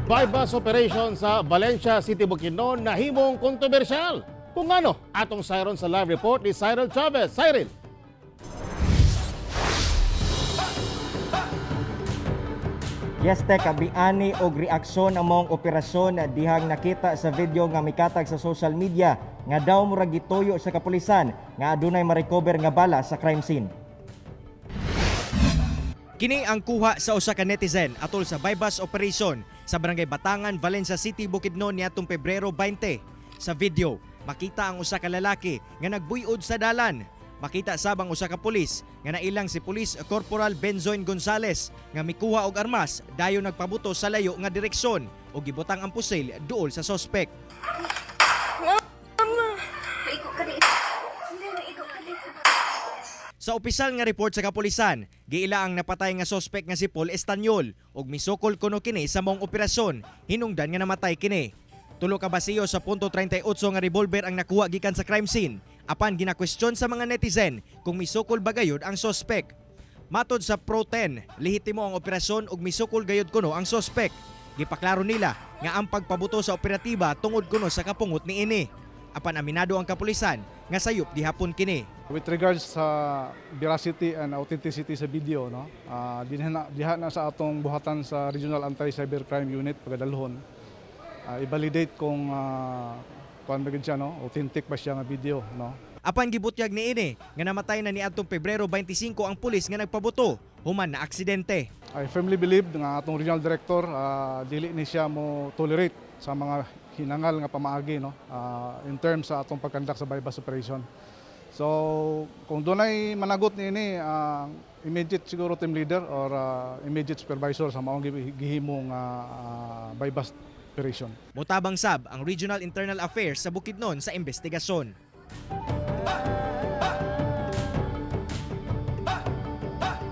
Buy-bust operation sa Valencia City, Bukidnon nahimong kontrobersyal. Kung ano, atong sayron sa live report ni Cyril Chavez. Cyril. Yes, Tek, abiani og reaksyon ang maong operasyon dihang nakita sa video nga mikatag sa social media nga daw murag gituyo sa kapulisan nga adunay ma-recover nga bala sa crime scene. Kini ang kuha sa usa ka netizen atol sa buy-bust operation sa Barangay Batangan, Valencia City, Bukidnon niadtong Pebrero 20. Sa video, makita ang usa ka lalaki nga nagbuyod sa dalan. Makita sab ang usa ka pulis nga nailang si Police Corporal Benzoin Gonzales nga mikuha og armas dayon nagpabuto sa layo nga direksyon ug gibutang ang pusil duol sa sospek. Maigo ka dito. Hindi, maigo ka dito. Sa opisyal nga report sa kapulisan, giila ang napatay nga sospek nga si Paul Estanyol ug misukol kuno kini sa maong operasyon, hinungdan nga namatay kini. Tulo ka basiyo sa .38 nga revolver ang nakuha gikan sa crime scene. Apan gina-question sa mga netizen kung misukol ba gayud ang sospek. Matod sa Pro 10, lehitimo ang operasyon ug misukol gayud kuno ang sospek. Gipaklaro nila nga ang pagpabuto sa operatiba tungod kuno sa kapungot niini. Apan aminado ang kapulisan nga sayop gihapon kini. With regards sa veracity and authenticity sa video, no? Diha na sa atong buhatan sa Regional Anti-Cybercrime Unit pagadalhon. I-validate kung kuan ba gid siya, no? Authentic ba siya nga video, no? Apan gibutyag niini nga namatay na niadtong Pebrero 25 ang pulis nga nagpabuto human na aksidente. I firmly believe nga atong regional director, dili ni siya mo tolerate sa mga hinangal nga pamaagi, no, in terms sa atong pag-conduct sa buy-bust operation. So kung dunay managot niini, immediate siguro team leader or immediate supervisor sa maong gihimong buy-bust operation. Mutabang sab ang Regional Internal Affairs sa Bukidnon sa investigasyon.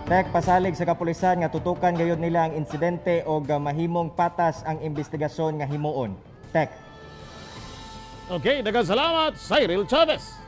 Tek, pasalig sa kapulisan nga tutukan gayud nila ang insidente og mahimong patas ang investigasyon nga himuon. Tek. Okay, daghang salamat, Cyril Chavez.